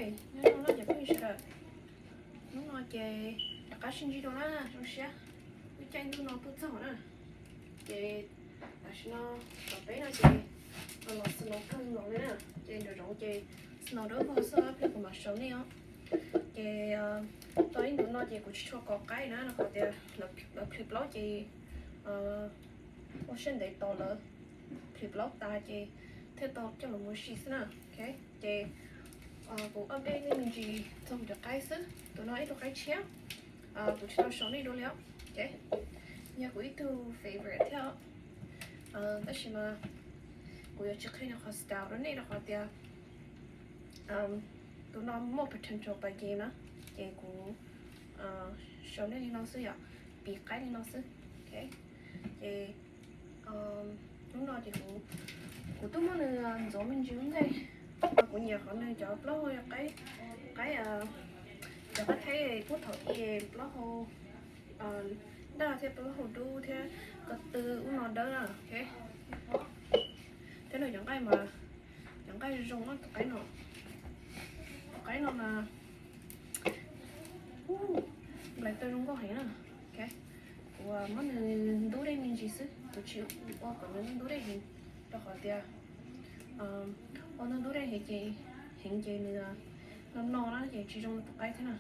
Nyob zoo no cov phooj ywg sawv daws, hnub no ces rov qab sib ntsib dua na, zoo siab lub caij ntuj no tuaj txog na. Ces tam sim no tom peb no ces los snow kawg nkaus li na, ces nraum zoov ces snow dawb vog xwb, pliag kuv mam show nej os. Ces tau ib ntus no ces kuv tsis tshua kov qaib na, rau qhov tias lawv plhis plaub ces ua siab ntev tos lawv plhis plaub tas ces thiaj tau coj los mus si xwb na. Ces kuv update nej me ntsis txog kuv cov qaib xwb, tus no ib tug qaib tshiab, kuv tsis tau show nej dua li os. Yog kuv ib tug favorite thiab, tab sis mas kuv yuav tsis qhia nws qhov style rau nej rau qhov tias tus no muaj potential pais game na, ces kuv show nej li no xwb yom, piv qaib li no xwb. Ces hnub no ces kuv, kuv twb muab nws ntxuav me ntsis lub ncej, kuv nyiam qhov nws cov plaub hau qaib, qaib, cov qaib thaib kuj thaum ub plaub hau daj thiab plaub hau dub thiab ko tw ub no dawb na. Thiab nws cov nqaij mas, cov nqaij zoo na, tus qaib no, tus qaib no mas nplaim tau zoo nkauj heev na. Kuv muab nws ntub dej me ntsis xwb, kuv tsis ua kom nws ntub dej heev, rau qhov tias ua ntub ntub dej heev ces, heev ces nws no no na ces tsis zoo tus qaib thiab na.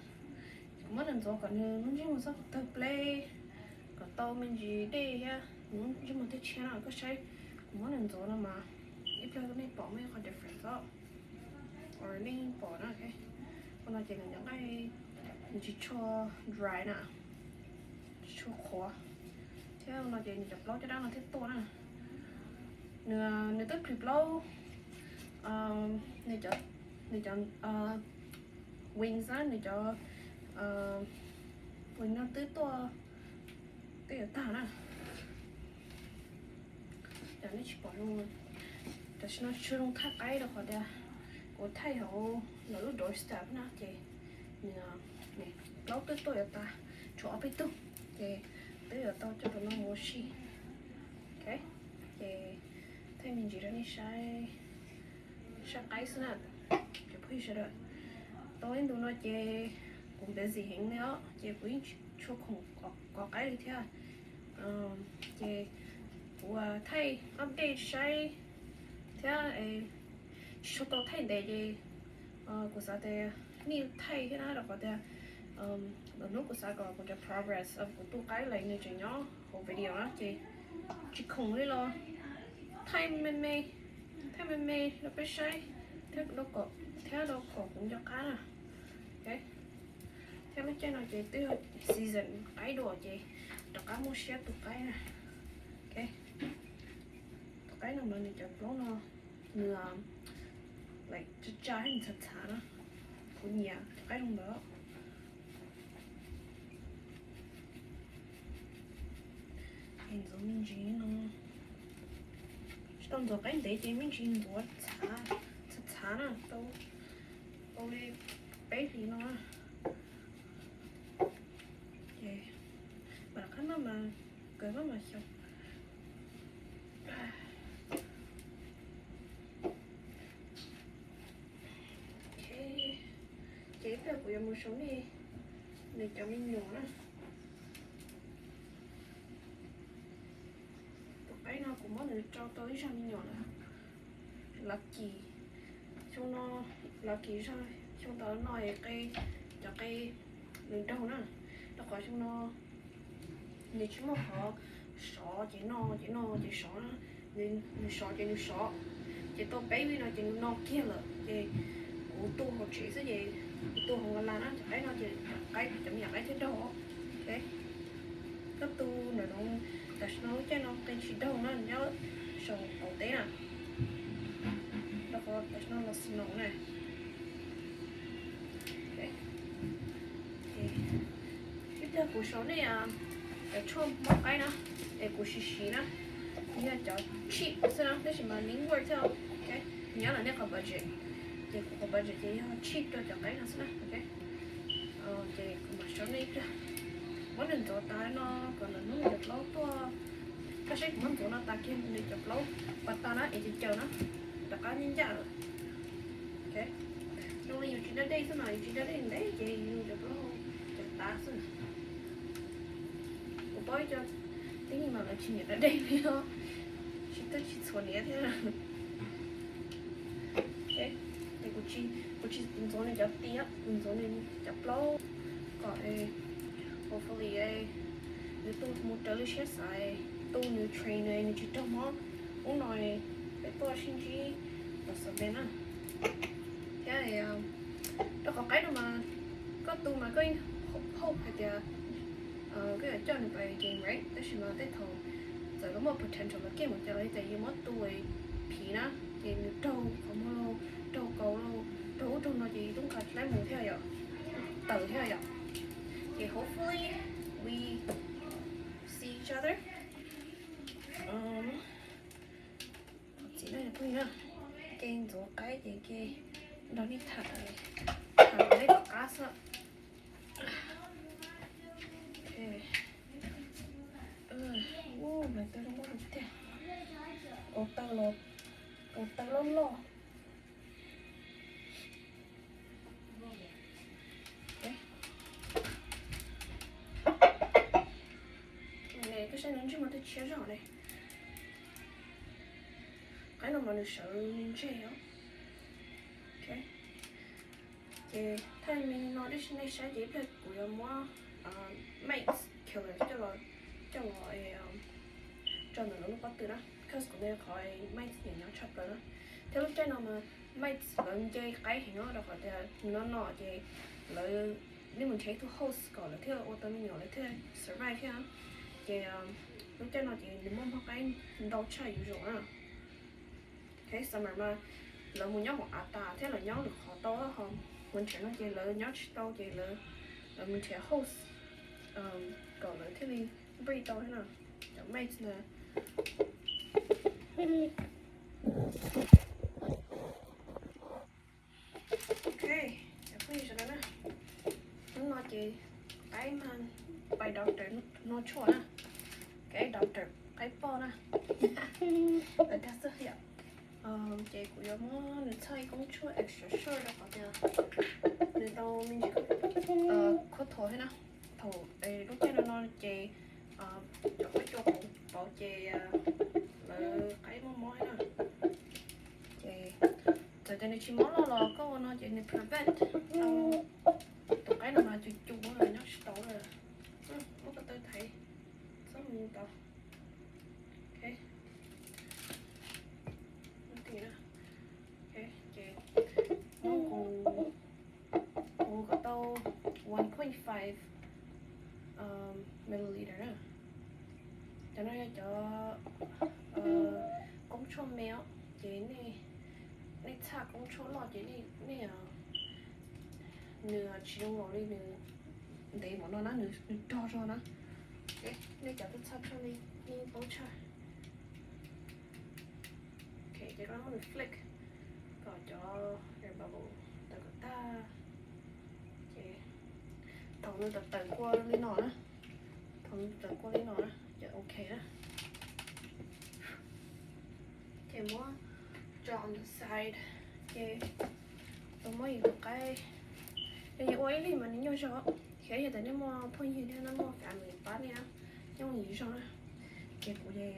Kuv muab nws ntxuav kom nws lub ntsej muag txhob tawg pleb, kom tau me ntsis dej thiab nws lub ntsej muag thiaj tshiab na. Koj saib, kuv muab nws ntxuav no mas ib pliag nej pom muaj ib qho difference os, or nej pom na. Ua no ces nws cov nqaij nws tsis tshua dry na, tsis tshua qhuav, thiab ua no ces nws cov plaub caj dab no thiaj tuaj na. Nws, nws twb plhis plaub, nws cov, nws cov wings na, nws cov wings no twb tuaj, twb yuav tag na. Cov nej tsis pom zoo, tam sim no tsis zoo thaij qaib rau qhov tias kuv thaij hauv lawv lub doorstep na ces nws plaub twb tuaj yuav tas, tshuav ob peb tug ces twb yuav tau coj tus no mus ua si. Ces thaij me ntsis rau nej saib, saib qaib xwb na, cov phooj ywg sawv daws. Tau ib ntus no ces kuv busy heev li os, ces kuv yeej tsis tshua khoom kov qaib li thiab. Ces kuv thaij update saib thiab, tsis tshua tau thaij ntev ces kuv xav tias nej thaij thiab na, rau qhov tias lwm hnub kuv xav kom kuv cov progress of kuv tu qaib lees nws tseem nyob hauv video na ces tsis khoom li los thaij me me, thaij me me rau peb saib thiab, thiab rau kom kuv nco qab na. Thiab lub caij no ces twb yog season qaib dua ces rov qab muaj siab tu qaib na. Tus qaib no mas nws cov plaub no nws tsa tsa nws txhav txhav na, kuv nyiam cov qaib zoo ntawd. Ntxuav me ntsis no, tsis tau ntxuav qaib ntev ces me ntsis ntxuav txhav txhav na, tau, tau li peb hlis no. Ces mam rov qab noj mas, kawg noj mas xyov. Ces ib pliag kuv yuav mus show nej nws cov me nyuam na. Tus qaib no kuv muab nws rau tau ib zag me nyuam lawm. Lucky, xyoo no lucky zog, xyoo ntawd no es qe, cov qe nws daug na, rau qhov xyoo no nws tsis muaj qhov sov ces no ces no ces sov na. Nws sov ces nws sov, ces tau peb vij no ces nws no kiag lawm ces kuv tu hauv tsev xwb ces kuv tu hauv nkas las na, cov qaib no ces qaib, cov me nyuam qaib thiaj daug. Koj tu ntawm no, tam sim no lub caij no qe tsis daug na, nyob saum qaum teb na, rau qhov tam sim no los snow na. Ib pliag kuv show nej cov tshuaj mov qaib na, es kuv siv siv na, yog cov cheap xwb na, tab sis mas nws worth it thiab. Nyob ntawm nej qhov budget, ces kuv qhov budget ces yog cheap rau cov qaib no xwb na. Ces kuv mam show nej ib pliag. Muab nws ntxuav tas no kom lwm hnub nws cov plaub tuaj. Koj saib kuv muab ntxuav no tas kiag nws cov plaub pas tas na es ces caws na, rov qab ncaj ncaj lawm. Yus tsis da dej xwb mas, yus tsis da dej ntev ces yus cov plaub hau cov tav xwb. Kuv paub ib co tib neeg mas lawv tsis nyiam da dej li os, tsis twb tsis txhuav hniav thiab. Ces kuv tsis, kuv tsis ntxuav nws cov tiab, kuv ntxuav nws cov plaub kom hopefully nws tu mus raws li siab xav, tu nws train nws tsis raug mob. Ub no peb tuaj sib ntsib los xav me na. Thiab rau qhov qaib no mas koj tu mas koj yeej hope hais tias koj yuav coj nws pais game right, tab sis mas tej thaum txawm lawv muaj potential lawv kev mus cas los ces yus muab tu phiv na, ces nws raug qhov muag lauj, raug kaus lauj, raug ub raug no ces yus tub nqa laib mus thiab yom, tawm thiab yom. Ces hopefully we see each other. Txiv na, phooj ywg na, ke ntxuav qaib ces ke nrog nej tham, tham nej tom qab xwb. Ub, mas tau zoo nkauj tiag. Kaus taw los, kaus taw loj loj. Koj saib nws ntsej muag twb tshiab zog ne. Qaib no mas nws sawv ntseg os. Ces thaij me no tib si nej saib ces ib pliag kuv yuav muab mites killer coj los, coj los tso ntawm lub pob tw na, cause kuv nco qhov mites nws nyob tshaj plaws na. Thiab lub caij no mas mites lawv nce qaib heev no rau qhov tias nws no no ces lawv, nej mus nrhiav ib tug host kom lawv thiaj ua tau me nyuam lawv thiaj survive thiab. Ces lub caij no ces nws muaj mob qaib ntau tshaj yuav zoo na. Summer mas lawv mus nyob hauv av tas thiab lawv nyob lwm qhov tau, ho winter no ces lawv nyob tsis tau ces lawv, lawv mus nrhiav host kom lawv thiaj li breed tau thiab na. Cov mites ntawd. Ok, cov phooj ywg sawv daws na, hnub no ces qaib mas pais doctor no tshuaj na, qaib doctor qaib poj na. Lawv dag xwb yom. Ces kuv yuav muab nws txhaj ib koob tshuaj extra short rau qhov tias nws tau me ntsis khuab thuas thiab na. Thaum lub caij no no ces cov qaib cua pauv ces lawv qaib muaj mob thiab na. Ces txawm tias nws tsis mob loj los koj ua no ces nws prevent tau tus qaib no mas cus cus nyob tsis tau lawm. Muab ko taw thaiv txhob mus tau. Ok, ces muab kuv, kuv kom tau one point five milliliter na. Cov no yog cov koob tshuaj me os, ces nej txhaj koob tshuaj loj ces nej, nws tsis zoo nkaus li nws ntev npaum no na, nws rog zog na. Nej cov twb txhaj tshuaj nej yeej paub tshaj. Ok, ces koj muab nws flick kom cov air bubble tawm kom tag. Ces thaum nws tawm tawm kua li no na, thaum nws tawm kua li no na ces ok na. Ces muab tso on the side, ces tau muab yus tus qaib, yog yus ua ib leeg mas nws nyuaj zog, thiab yog tias nej muaj phooj ywg thiab nej muaj family pab nej na, nyuaj yus zog na. Ces kuv ces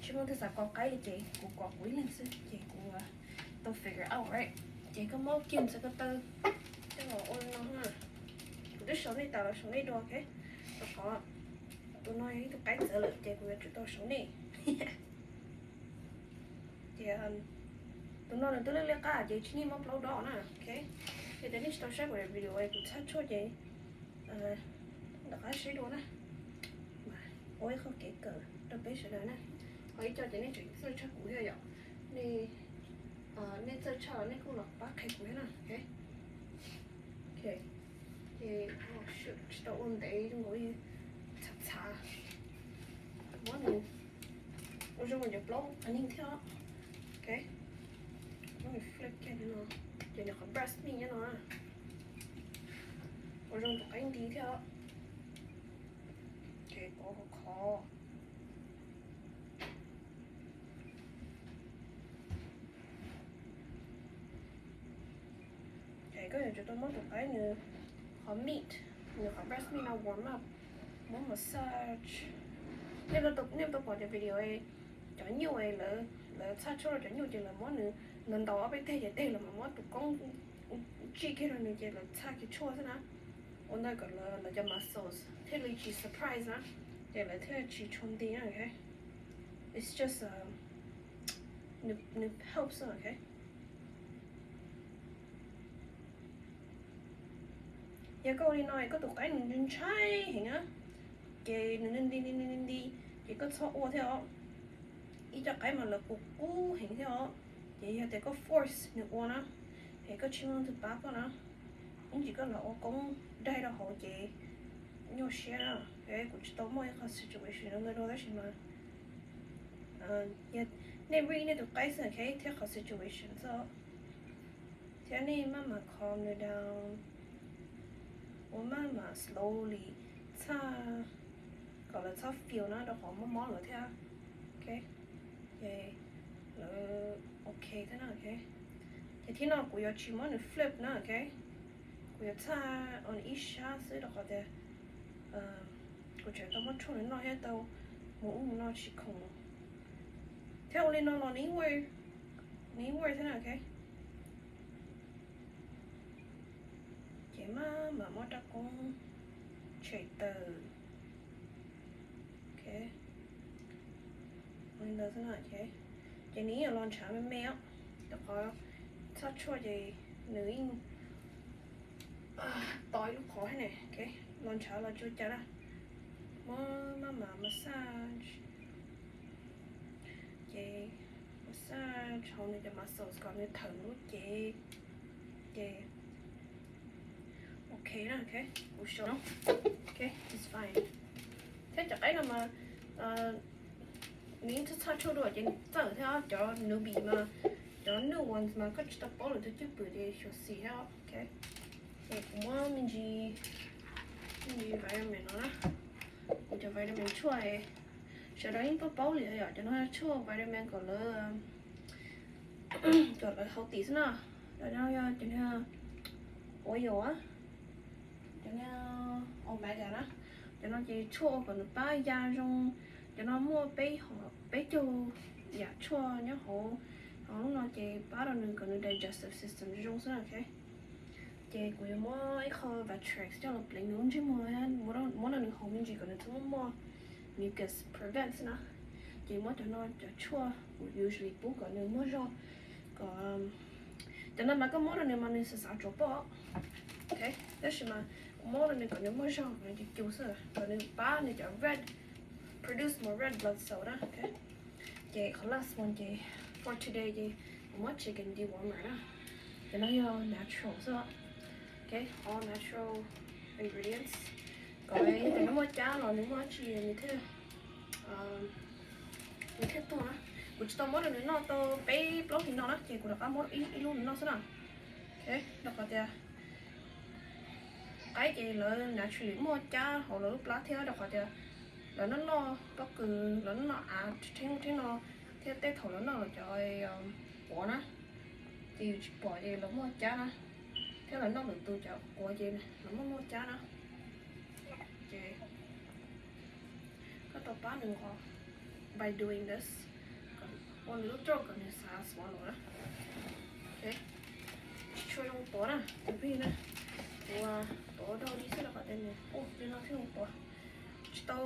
tsis muaj tus xav kov qaib ces kuv kov kuv ib leeg xwb ces kuv tau figure out right. Ces koj muab kiag ntxhais ko taw coj los ua li no na. Kuv twb sau nej tas los sau nej dua, ok. Rau qhov tus no yog ib tug qaib txawv lawm ces kuv yuav tsum tau sau nej. Ces tus no nws twb liab liab qab ces tsis yeej muab plaub dob na, ok. Yog tias nej tsis tau saib kuv video kuv txhaj tshuaj ces nram qab saib dua na. Mas ua ib qho kev kawm rau peb sawv daws na. Ho ib co ces nej tseem txawj tshaj kuv thiab yom. Nej, nej txawj tshaj los nej kuj los pab qhia kuv thiab na, ok. Ok, ces tsis tau ua ntev zoo nkaus li txhav txhav. Muab nws ua zoo cov plaub qhov neeg thiab. Ok, muab nws flick kiag li no, ces nws qhov brush nij nyob no na. Ua zoo tus qaib nti thiab. Ces pov khov khov. Yuav tsum tau muab tus qaib nws qhov meat, nws qhov breast meat no warm up, muab massage. Nej tau pom cov video cov nyuj lawv txhaj tshuaj rau cov nyuj ces lawv muab nws ntaus ntaus ob peb teg ces tej los mas muab tus koob tsij kiag rau nws ces lawv txhaj kiag tshuaj xwb na. Ua ntawd kom lawv cov muscles thiaj li tsis surprise na, ces lawv thiaj tsis tshua nti na. It's just nws helps, ok. Yog koj ua li no koj tus qaib nws ntshai heev na, ces nws nti nti nti nti, ces koj txhob ua thiab os. Ib co qaib mas lawv qus qub heev thiab os, ces yog tias koj force nws ua na, es koj tsis muaj leej twg pab koj na, ib ntsis koj los ua koob daig rau hauv ces nyuaj siab na. Kuv tsis tau muaj ib qho situation zoo li no dua tab sis mas nej read nej tus qaib xwb, ok, thiab qhov situation xwb os. Thiab nej maj mam calm nws down, ua maj mam slowly, txhaj kom lawv txhob feel na rau qhov mob mob lawv thiab, ok. Ces lawv ok thiab na, ok. Ces thib no kuv yuav tsis muab nws flip na, ok. Kuv yuav txhaj on ib sab xwb rau qhov tias kuv tseem tau muab tshuaj nws noj thiab tau mus ub mus no tsis khoom. Thiab ua li no los nws yeej work thiab na, ok. Ces maj mam muab rab koob tshem tawm, ok. Ua li ntawd xwb na, ok. Ces nws yeej yuav los ntshav me me os, rau qhov txhaj tshuaj ces nws yeej to ib lub qhov thiab ne, ok. Los ntshav los tsis ua cas na. Muab maj mam massage, ces massage hauv nws cov muscles kom nws thawm lub cev, ces ok na, ok. Kuv show, ok, it's fine. Thiab cov qaib no mas nws yeej txhaj txhaj tshuaj dua ces nws txawj thiab. Cov newbie mas, cov new ones mas koj tsis tau paub lawv tus cwj pwm ces xyuam xim thiab, ok. Ces kuv muab me ntsis, me ntsis vitamin no na, kuv cov vitamin tshuaj, sawv daws yeej paub paub li yom, cov no tshuaj vitamin kom lawv, kom lawv healthy xwb na. Cov no yog cov niag oil, cov niag omega na, cov no ces tshuaj ua kom nws pab ya zoo. Cov no muaj peb caug yam tshuaj nyob hauv, hauv lub no ces pab rau nws kom nws digestive system zoo xwb, ok. Ces kuv yuav muab ib qho Vactrex coj los pleev nws lub ntsej muag, muab rau nws haus me ntsis kom nws txhob muaj mucus prevent xwb na. Ces muab cov no cov tshuaj kuv usually pub kom nws muaj zog, kom, cov no mas koj muab rau nws mas nws xav xav tsuav poj, ok. Tab sis mas kuv muab rau nws kom nws muaj zog, kom nws cus cus xwb, kom nws pab nws cov red, produce more red blood cell na, ok. Ces qhov last one ces for today ces kuv muab chicken dewormer na. Ces no yog natural xwb, ok, all natural ingredients. Kom cov no muaj cab los nws muaj dab tsi nws thiaj, nws thiaj tuag na. Kuv tsis tau muab rau nws noj tau peb plaub hlis no na, ces kuv rov qab muab ib lub nws noj xwb na. Ok, rau qhov tias qaib ces lawv naturally muaj cab hauv lawv lub plab thiab, rau qhov tias lawv noj noj pob kws, lawv noj noj av rheeb rheeb no, thiab tej thaum lawv noj lawv cov quav na, ces yus tsis pom ces lawv muaj cab na, thiab lawv noj lwm tus cov quav ces lawv muaj muaj cab na. Ces koj tau pab nws nqos by doing this, ua nws lub throat kom nws xav swallow na. Ok, tsis tshua zoo tuav na tus plig na, kuv tuav dau li xwb rau qhov tias nws, ua li no thiaj zoo tuav. Tsis tau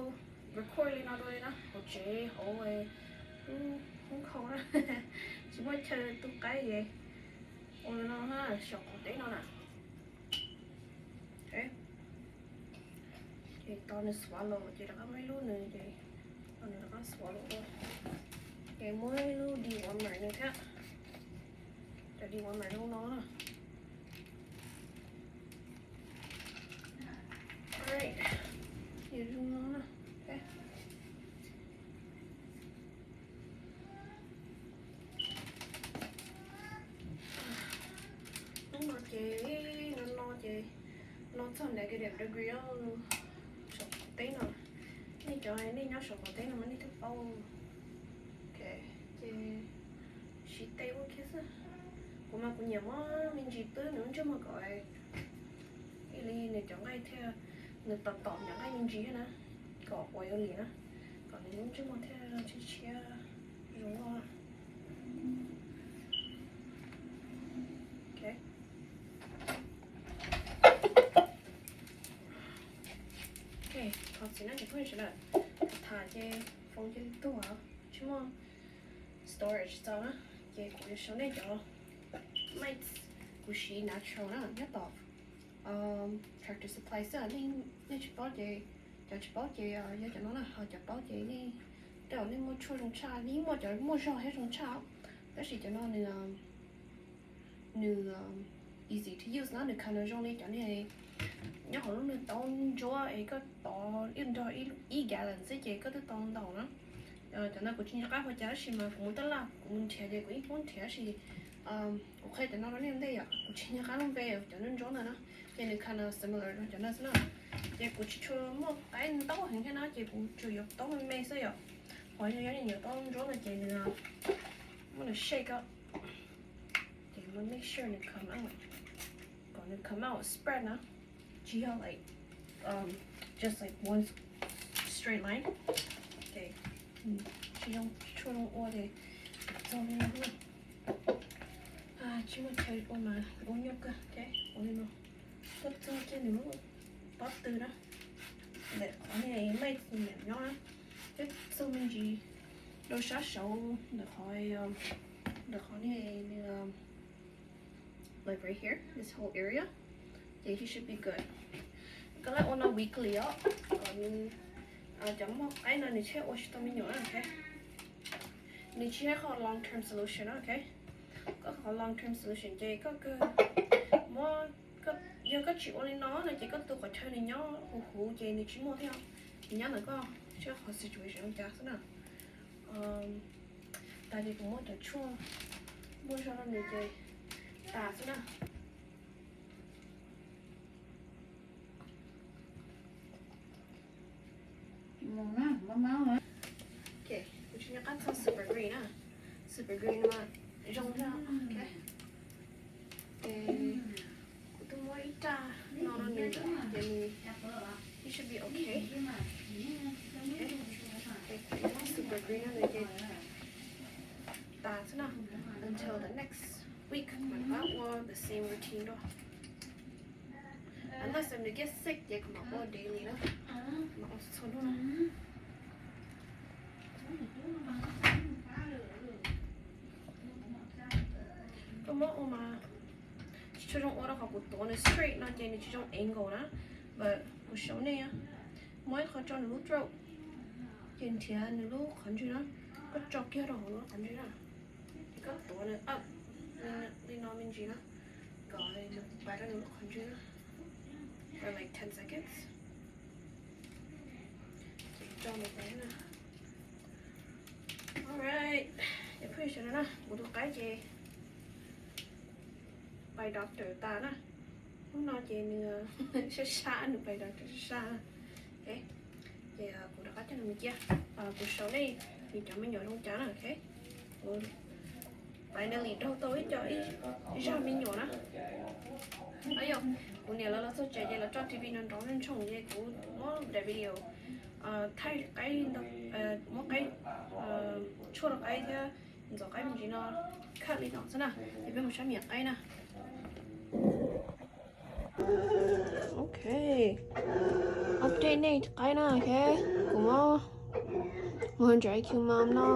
record li no dua li na, hauv tsev hauv lub hoob khau na, tsis muaj chaw tu qaib ces ua li no na, xyaum qaum teb no na. Ces tos nws swallow ces rov qab muab ib lub nws ces tos nws rov qab swallow dua. Ces muab ib lub dewormer nws thiab. Cov dewormer zoo no na. Alright, ces zoo no na. Hnub no ces, no no ces no txog negative degree saum qaum teb no. Nej cov nej nyob saum qaum teb no mas nej twb paub. Ok, ces siv tes ua kiag xwb. Kuv mas kuv nyiam muab me ntsis twb nws lub ntsej muag kom ib li nws cov nqaij thiaj, nws tom tom cov nqaij me ntsis thiab na, kom ua yuav li na, kom nws lub ntsej muag thiaj tshiab tshiab zoo nkauj. Ok. Ok, thov txim na cov phooj ywg sawv daws, tham ces foos cia li tuag, tsis muaj storage txaus na, ces kuv yuav sau nej cov mites kuv siv natural na, nyob tom Tractor Supply xwb, nej tsis paub ces, cov tsis paub ces yog cov no na, ho cov paub ces nej, tej zaum nej muaj tshuaj zoo tshaj, nej muaj cov muaj zog thiab zoo tshaj, tab sis cov no nws nws easy to use na, nws kind of zoo li cov niag nyob hauv lub niag taub ntsuab es koj tov ib nrog ib gallon xwb ces koj twb tau ntau na. Cov no kuv tsis nco qab ua cas tab sis mas kuv mus taj laj kuv mus nrhiav ces kuv yeej poob nrhiav tab sis kuv qhia cov no rau nej ua ntej yom, kuv tsis nco qab lub npe cov nruab ntsuab ntawd na, ces nws kind of similar rau cov no xwb na. Ces kuv tsis tshua muaj qaib ntau heev thiab na, ces kuv tsuas yuav taub me me xwb yom. Ho yog nej yuav taub ntsuab no ces nws muab nws shake up, ces muab make sure nws come out, kom nws come out spread na, tsis yog like just like one straight line. Ces tsis zoo, tshuaj zoo ua ces txog li no na. Tsis muaj chaw ua mas ua nyuaj kawg, ua li no. Koj txog kiag nws lub pob tw na, ntawm qhov niag mej nyiam nyob na, twb txog me ntsis rau sab saud ntawm qhov, ntawm qhov niag, like right here, this whole area, ces he should be good. Koj lam ua no weekly os, kom nws, cov muaj qaib no nws thiaj ua tsis tau me nyuam na, ok. Nws tsis yog qhov long term solution na, ok. Koj qhov long term solution ces koj kawg muab, yog koj tsis ua li no no ces koj tu qhov chaw nws nyob huv huv ces nws tsis muaj thiab, nws nyob ntawm koj, tsis yog qhov situation li cas xwb na. Tas ces kuv muab cov tshuaj muaj zog rau nws ces tas xwb na. Ok, kuv tsis nco qab txog super green na. Super green mas zoo thiab. Ok, ces kuv twb muab ib raj no rau nws lawm ces nws, it should be ok. Ok, kuv muab super green no nws ces tas xwb na. Until the next week mas pab ua the same routine dua. Unless nws get sick ces kuv mam ua daily na, mam ua txhua hnub na. Koj muab ua mas tsis tshua zoo ua rau qhov kuv tuav nws straight no ces nws tsis zoo angle na. But kuv show nej, muab ib qho tso nws lub throat ces nrhiav nws lub qhov ntswg na, koj tso kiag rau hauv nws lub qhov ntswg na, ces koj tuav nws up li no me ntsis na, kom nws pais rau nws lub qhov ntswg na for like ten seconds. Ces tso nws pais na. Alright, cov phooj ywg sawv daws na, kuv tus qaib ces pais doctor tas na. Hnub no ces nws sab sab, nws pais doctor sab sab na. Ok, ces kuv rov qab coj nws mus cia, kuv show nej nws cov me nyuam zoo cas na. Ok, kuv finally raug tau ib co, ib zaj me nyuam na. Yog kuv niam lawv los txog tsev ces lawv tso T V no nrov ntsoog ces kuv muab daim video thaij qaib, muab qaib, tshuaj rau qaib thiab ntxuav qaib me ntsis no cut li no xwb na. Ces peb mus saib me nyuam qaib na. Ok, update nej qaib na. Ok, kuv muab one hundred I Q mom no,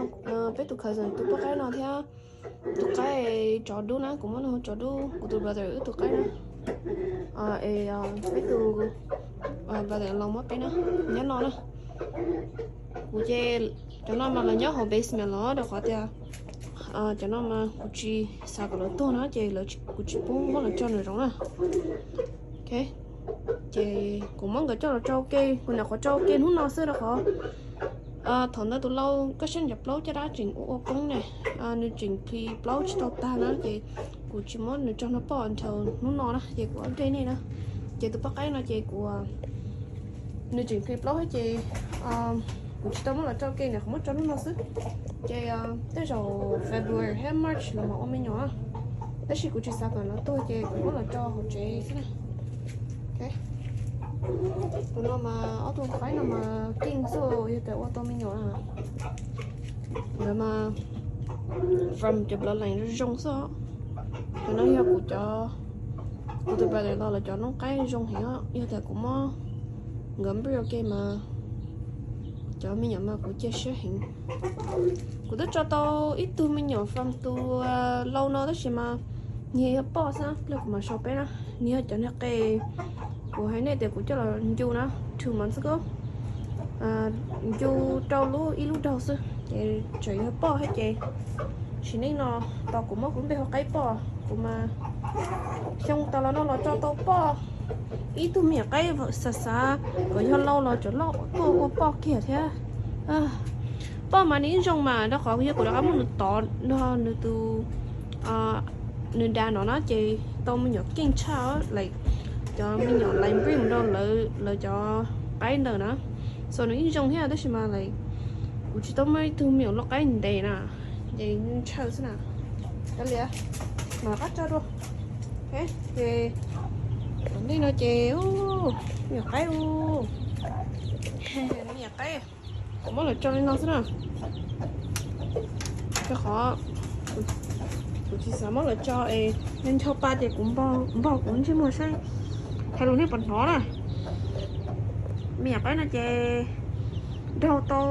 peb tus cousin tus poj qaib no thiab tus qaib tsov dub na, kuv muab nws hu tsov dub, kuv tus brother wb tus qaib na. Es peb tus brother los muab peb na, nyob no na. Kuv ces cov no mas lawv nyob hauv basement los rau qhov tias cov no mas kuv tsis xav kom lawv tuag na ces kuv tsis pub muab lawv coj nws zoov na. Ok, ces kuv muab nkawd coj los tso ua ke, kuv nyuam qhuav tso ua ke hnub no xwb rau qhov thaum ntawd tus lau koj saib nws cov plaub caj dab tseem ua ua poob ne, nws tseem plis plaub tsis tau tag na ces kuv tsis muab nws tso nrog poj until hnub no na ces kuv update nej na. Ces tus poj qaib no ces kuv, nws tseem plis plaub thiab ces kuv tsis tau muab los tso ua ke, nyuam qhuav muab tso hnub no xwb. Ces tej zaum February thiab March los mam ua me nyuam na. Tab sis kuv tsis xav kom lawv tuag ces kuv muab los tso hauv tsev xwb na. Tus no mas ob tug qaib no mas keej xwb, yog tias ua tau me nyuam na. Lawv mas from cov bloodline zoo xwb. Cov no yog kuv cov, kuv tus brother-in-law lawv cov noob qaib zoo heev. Yog tias kuv muab nkawd breed ua ke mas cov me nyuam mas kuv cia siab heev. Kuv twb tso tau ib tug me nyuam from tus lau no tab sis mas nws yog poj xwb, pliag kuv mam sau peb na. Nws yog cov niag qe kuv hais nej tias kuv coj los ncu na, two months ago. Ncu rau lub ib lub daug xwb ces tseem yog poj thiab ces sim neej no tos kuv muab kuv npe hu qaib poj. Kuv mas xyoo tas los no los tso tau poj ib tug me nyuam qaib, xav xav kom yog lau los cov loj tuaj ua poj kiag thiab. Poj mas nws ib zoo mas rau qhov yog kuv rov qab muab nws tov nrog nws tus, nws dad no na ces tau me nyuam keej tshaj, cov me nyuam laiv npij mus rau lawv cov qaib ntawd na. So nws ib zoo thiab tab sis mas kuv tsis tau muaj ib tug me nyuam lau qaib ntev na, ces ntshaw xwb na. Kav liam, mam qab tso dua. Ces tom ntej no ces me nyuam qaib, me nyuam qaib, kuv muab lawv tso li no xwb na. Rau qhov kuv tsis xav muab lawv tso es ncho pa ces kuv npog kuv ntsej muag saib, hais lus nej puas hnov na. Me nyuam qaib no ces nraug tau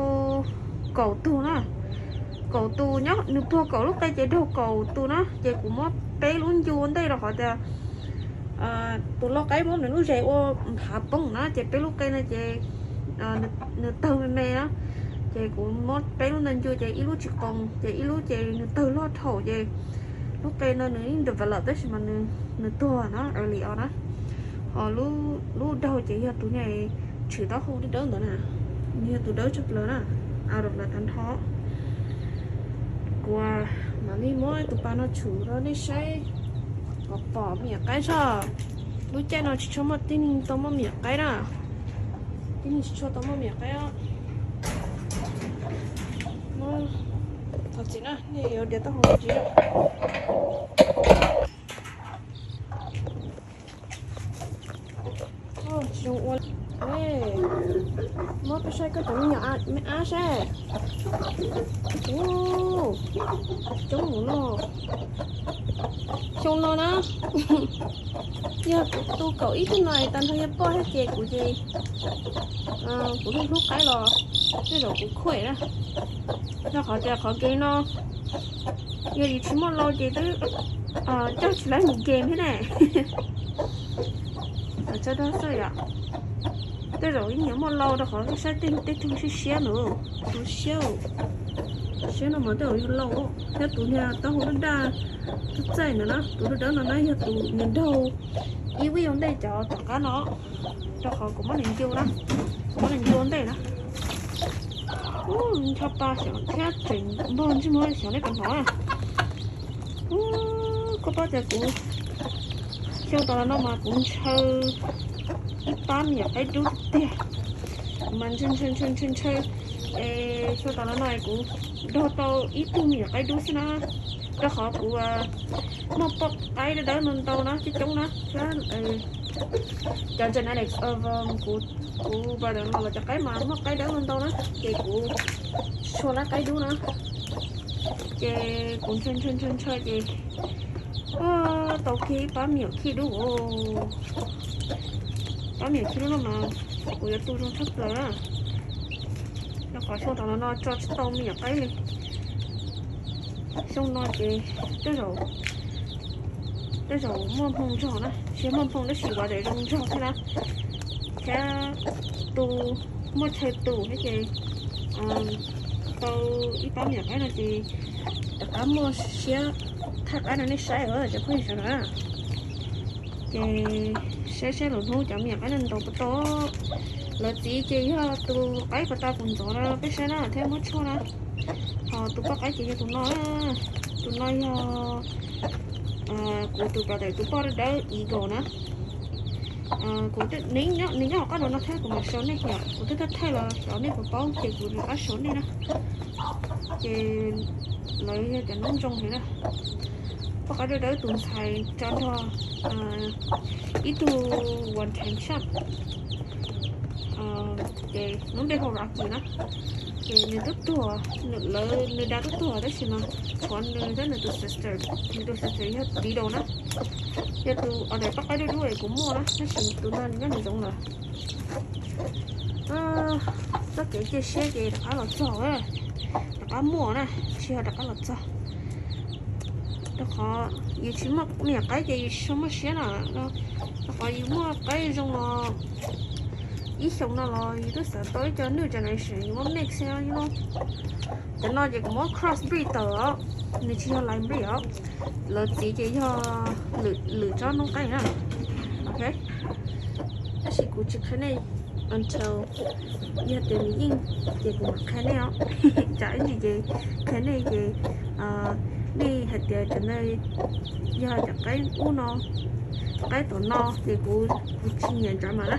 kaum tug na, kaum tus nyob, nws puag kaum lub qe ces nraug kaum tus na, ces kuv muab peb lub ncu ua ntej rau qhov tias tus lau qaib muab nws lub zes ua nphav poob na ces peb lub qe no ces nws tawg me me na, ces kuv muab peb lub ntawd ncu ces ib lub tsis qoos ces ib lub ces nws tawg loj dhau ces lub qe no nws yeej develop tab sis mas nws tuag na, early on na. Ho lub daug ces yog tus niag tshwm taub hau dawb dawb ntawd na, nws yog tus dawb tshaj plaws na, out of lawv tag nrho. Kuv mam li muab tus pas no tshum rau nej saib kom pom me nyuam qaib tso. Lub caij no tsis tshua muaj tib neeg tau muaj me nyuam qaib na. Tib neeg tsis tshua tau muaj me nyuam qaib. Thov txim na, nej yuav diav taub hau tsis zoo ua. Muab peb saib koj cov me nyuam me ab saib. Coob mus no. Xyoo no na, yog kuv tu kaum ib tug no tag nrho yog poj thiab ces kuv ces kuv hlub hlub qaib los tej zaum kuv khuaj na. Rau qhov tias qhov kev no yog yus tsis muaj lau ces twb coj tsis laib mus game thiab ne. Tso dag xwb yom. Tej zaum ib nyuag muaj lau rau qhov saib tej tug siab siab ntawd, tus siab, siab no mas tej zaum yog lau thiab tus niag taub hau daj daj txaij ntawd na, tus dawb dawb no na yog tus niag nraug ib vij ua ntej cov tom qab no, rau qhov kuv muab nws ncu na, kuv muab nws ncu ua ntej na. Ncho pa xyov thiab tseem npog ntsej muag xyov nej puas hnov na. Koj paub tias kuv xyoo tas los no mas kuv ntshaw ib pab me nyuam qaib dub tiag tiag, mas ntshaw ntshaw ntshaw ntshaw ntshaw. Es xyoo tas los no kuv nrog tau ib tug me nyuam qaib dub xwb na, rau qhov kuv muaj poj qaib dawb dawb ntau ntau na, coob coob na thiab. Cov genetics of kuv brother no los cov qaib mas muaj qaib dawb ntau ntau na, ces kuv tsis tshua laib qaib dub na, ces kuv ntshaw ntshaw ntshaw ntshaw ces tau kiag ib pab me nyuam khib dub. Pab me nyuam khib dub no mas kuv yuav tu zoo tshaj plaws na, rau qhov xyoo tas los no tso tsis tau me nyuam qaib li. Xyoo no ces tej zaum, tej zaum muaj hmoo nrog na, tsis muaj hmoo tab sis ua daim zoo nrog thiab na, thiab tu, muaj chaw tu thiab ces tau ib pab me nyuam qaib no ces rov qab muaj siab thaij qaib rau nej saib os cov phooj ywg sawv daws. Ces saib saib lwm hnub cov me nyuam qaib no ntaus puas tau. Lawv txiv ces yog tus qaib puas tau kuv ntxov no peb saib na thiab muab tshuaj na. Ho tus poj qaib ces yog tus no, tus no yog kuv tus brother tus poj dawb dawb Eagle na. Kuv nyob nws nyob hauv qab no thiab kuv mam show nej yom, kuv twb thaij thaij los xyov nej puas paub ces kuv rov qab show nej na. Ces lawv yog cov noob zoo heev na. Poj qaib dawb dawb tus ntxhais tso nrog ib tug one time shop, ces lub npe hu Rocky na. Ces nws twb tuag, lawv nws dab twb tuag tab sis mas tshuav nws thiab nws tus sister, nws tus sister yog Beetle na, yog tus order poj qaib dub dub es kuv muaj na, tab sis tus no nyob nws zoov lawm. Txoj kev cia siab ces rov qab los txog, rov qab muaj na, tsis yog rov qab los txog. Rau qhov yus tsis muaj me nyuam qaib ces yus tsis muaj siab na. Rau qhov yus muaj qaib zoo los ib xyoos no los yus twb xav tau ib co new generation yus muab mix no. Cov no ces kuv muab cross breed tawm os, nws tsis yog line breed os. Lawv txiv ces yog lwm tsob noob qaib na. Ok, tab sis kuv tsis qhia nej until yog tias nws yeej ces kuv mam qhia nej os. Tsam ib ntsis ces qhia nej ces nej hais tias cov ntawd yog cov qaib ub no, qaib tom no ces kuv, kuv tsis nyiam ntshav mas na,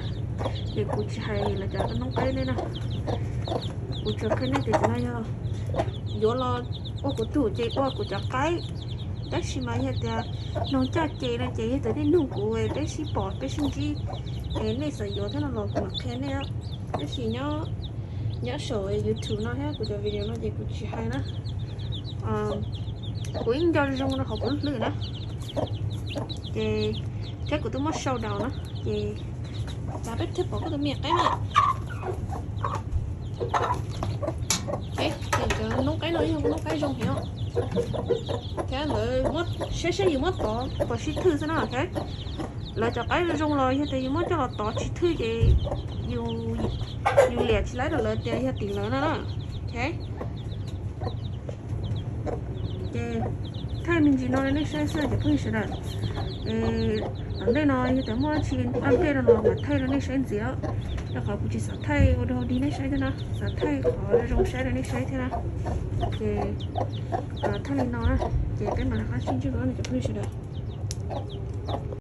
ces kuv tsis hais lawv cov noob qaib nej na. Kuv tsuas qhia nej tias cov no yog yuav los ua kuv tug ces ua kuv cov qaib. Tab sis mas yog tias noog coj ces no ces yog tias nej nug kuv peb sib pom peb sib ntsib es nej xav yuav thiab no los kuv mam qhia nej. Tab sis nyob saum YouTube no thiab kuv cov video no ces kuv tsis hais na. Kuv yeej nco zoo rau hauv kuv lub hlwb na. Ces thiab kuv twb muab show daus na, ces cas peb thiaj pom koj tus me nyuam qaib na. Ces cov noob qaib no yog noob qaib zoo heev os. Thiab lawv muab saib saib yus muab tov puas sib thwj xwb na. Lawv cov qaib zoo los yog tias yus muab coj los tov tsis thwj ces yus liam tsis laib rau lawv tias yog tim lawv no na. Ces thaij me ntsis no rau nej saib xwb cov phooj ywg sawv daws. Tom ntej no yog tias muaj tsis update no los mam thaij rau nej saib ntxiv, rau qhov kuv tsis xav thaij ua dog dig nej saib thiab no, xav thaij qhov zoo saib rau nej saib thiab na. Ces thaij li no na, ces peb mam rov qab sib ntsib dua cov phooj ywg sawv daws.